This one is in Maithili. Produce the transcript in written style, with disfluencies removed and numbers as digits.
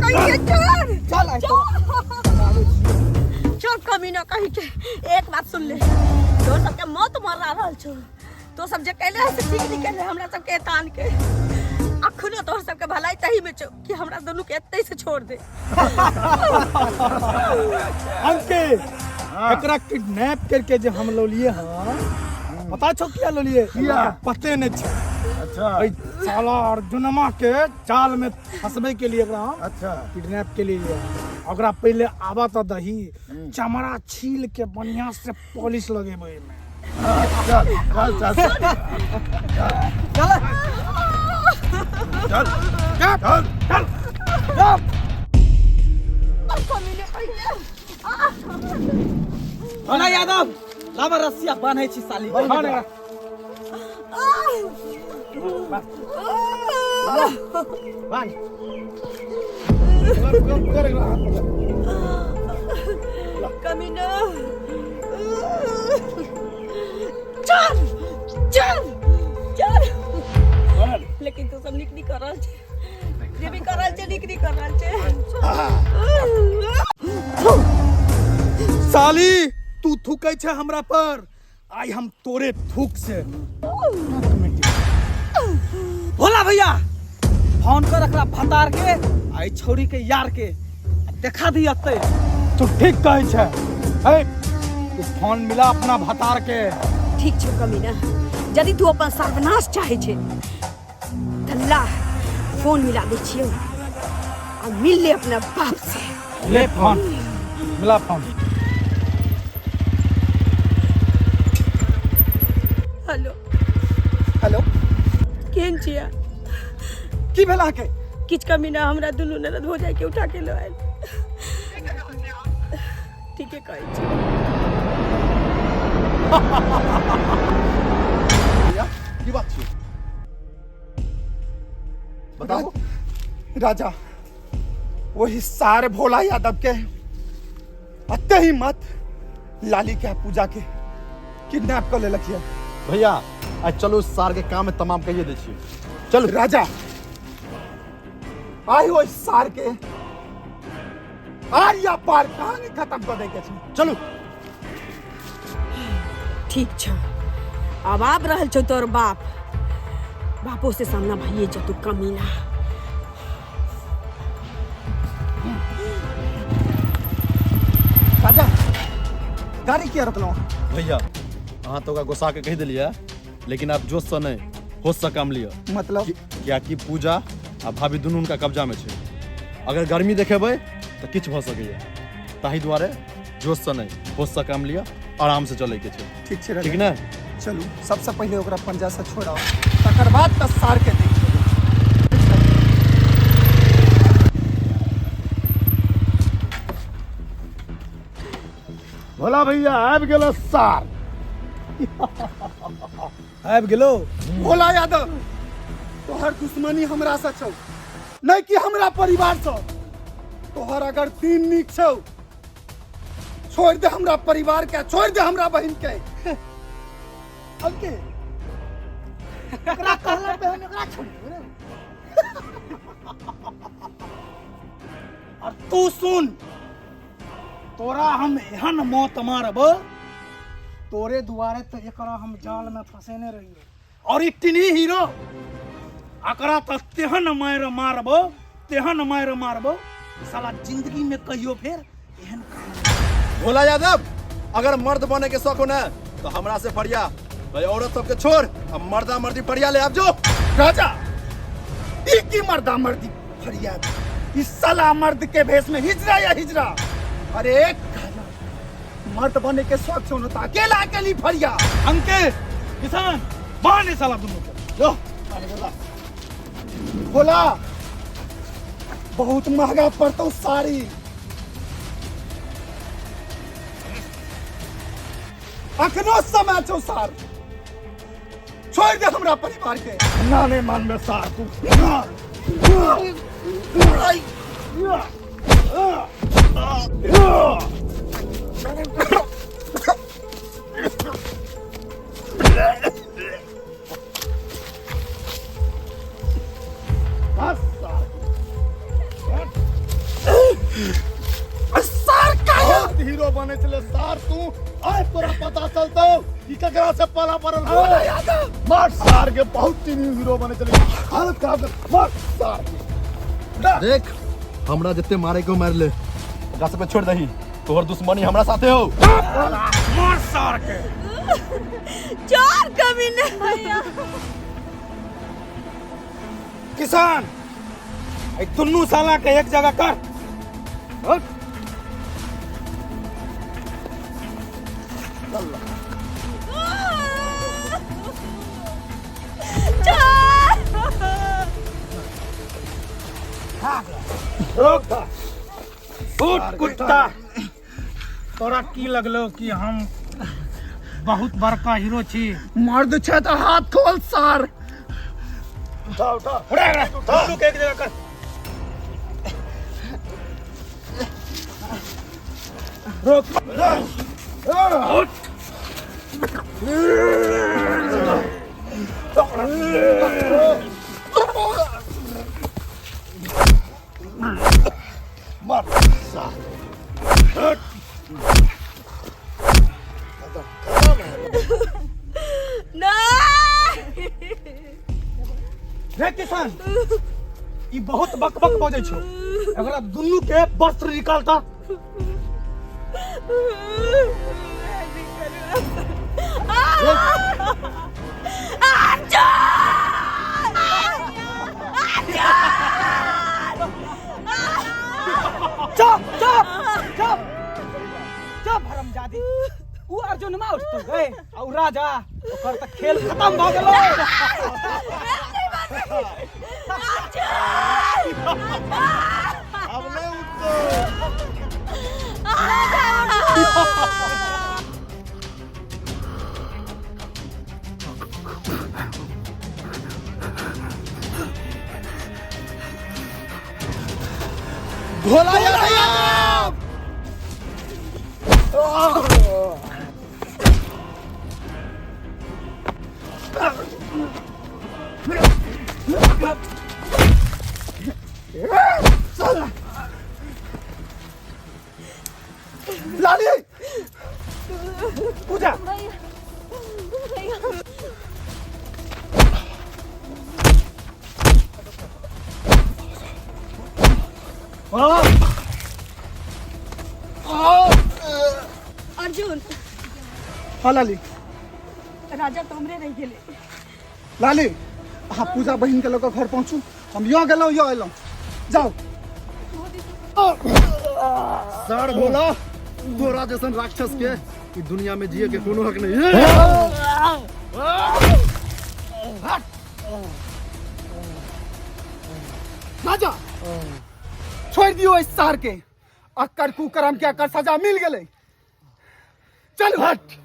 कहीं के चल। चल आइ तोरा। चल कमीना कहीं के, एक बात सुन ले, तोर सबके मौत मर रहल छौ। तो सब जे कैले है से ठीक नहीं कैले। हमरा सबके तान के अखनो तोहर सबके भलाई तही में छौ कि हमरा दुनू के एतै से छोड़ दे। अंकित, एकरा किडनैप करके जे हम लोलिए हँ, पता छौ किया लोलिए? किया? पते नहीं छौ। अच्छा। ऐ साला अर्जुनमा के जाल में फंसबे के लिए एकरा हम अच्छा किडनैप के लिए। ओकरा पहले आवा तो दही, चमड़ा छील के बढ़िया से पॉलिश लगेबै एहिमे। चल चल चल चल चल चल चल चल। कमीने कहीं के। भोला यादव, लावा रस्सिया बान्है छी साली के। बान्ह एकरा। बान्ह। पकड़ एकरा हाथ पकड़। कमीना, चल चल चल। लेकिन तू सब नीक नहीं कर रहल छे, जे भी कर रहल छे नीक नहीं कर रहल छे। साली, तू थूकै छे हमरा पर, आइ हम तोरे थूक से थूक मिटी। भोला भैया, फोन कर एकरा भतार के आ ई छौरी के यार के, आ देखा दी अतै। तू ठीक कहै छे। ए, तू फोन मिला अपना भतार के। ठीक छौ कमीना, यदि तू अपन सर्वनाश चाहे छे त ला फोन मिला दै छियौ आ मिल ले अपना बाप से। ले फोन मिला फोन। हेलो। हेलो। केहन छियै? की भेल अहाँके? किछु कमी ना, हमरा दुनू ननद हो जाए के उठा के लो आयल। ठीके कहै छी। भैया, की बात छै बताबू। राजा, वही सार भोला यादव के अते ही मत लाली के पूजा के किडनैप कर लेलक ये। भैया, आज चलू, सार के काम तमाम कहिए दै छी, चलू। राजा, आइ ओहि सार के आर या पार कहानी खत्म कर दै के छै। चलू। ठीक छौ, अब आब रहल छौ तोर बाप, बापो से सामना भइए जतू कमीना। राजा, गाड़ी किया रोकलहुँ? भैया, अहाँ तो ओकरा गोसा के कहि देलियै, लेकिन आप जोश से नहीं, होश से काम लिअ। मतलब? कियाकि पूजा आ भाभी दुनू हुनका कब्जा में छै। अगर गर्मी देखेबै तऽ किछु भऽ सकैए, ताहि दुआरे जोश से नहीं, होश से काम लिअ, आराम से चलै के छै। ठीक छै राजा। ठीक ने? चलू, सबसे पहिले ओकरा पंजा से छोड़ाओ, तकर बाद तऽ सार के देख लेबै। भोला भैया, आबि गेल सार। आबि गेलो। भोला यादव, तोहर दुश्मनी हमरा से छौ, नहीं कि हमरा परिवार से। तोहर अगर दिन नीक छौ, छोड़ दे हमरा परिवार के, छोड़ दे हमरा बहन के। अंके, एकरा कहला बहन, एकरा छोड़ दे रे। और तू सुन, तोरा हम एहन मौत मारब, तोरे दुआरे तो एकरा हम जाल में फंसेने रहिए और ई टिनी हीरो एकरा तो तेहन मार मारब, तेहन मार मारब, साला जिंदगी में कहियो फेर एहन काम। भोला यादव, अगर मर्द बने के शौक हो ना तो हमरा से फरिया, भाई औरत सबके छोड़, अब मर्दा मर्दी फरिया ले आब जो। राजा, ई की मर्दा मर्दी फरियाद? इस साला मर्द के भेष में हिजरा या हिजरा। अरे काला, मर्द बने के शौक छौ न त अकेला अकेली फरिया। अंकित, किसान, बांध साला दुनू के। लो भोला, बहुत महंगा पड़तो साड़ी। अखनो समय छौ सार, छोड़ दे हमरा परिवार के। ना नहीं मान में सार तू। बस सार। सार काहे हीरो बने छले सार तू आइ तोरा पता चलतौ कि ककरा से पाला पड़ल हो मार सार के बहुत टीवी हीरो बने छले हालत खराब कर मार सार के देख हमरा जते मारे को मार ले ओकरा सबके छोड़ दही तोहर दुश्मनी हमरा साथे हो मार सार के चार कमीने भैया किसान ए दुनू साला के एक जगह कर हट। चार रोक था उठ कुत्ता तोरा की लगलो कि हम बहुत बड़का हीरो छी मर्द छै तऽ हाथ खोल सार उठा उठा उठा एकरा, दुनू के एक जगह कर रोक उठ मार सार नहीं रे किसान ई बहुत बकबक बजै छौ एकरा दुनू के वस्त्र निकालता चुप चुप चुप चुप हरामजादी उ अर्जुन मा उठतो गए आ उ राजा ओकर त खेल खत्म भ गेलो अब नहीं उठतो भोला यादव लाली पूजा अर्जुन हाँ लाली राजा तो हमरे रह गेले लाली अहाँ पूजा बहिन के लऽ कऽ घर पहुँचू हम यो गेलहुँ यो अयलहुँ जाउ सर भोला तोरा जैसन राक्षस के ई दुनिया में जिए के कोनो हक नहीं है राजा छोड़ दियो इस सार के अक्कर कुकरम के अक्कर सजा मिल गेलै चलू हट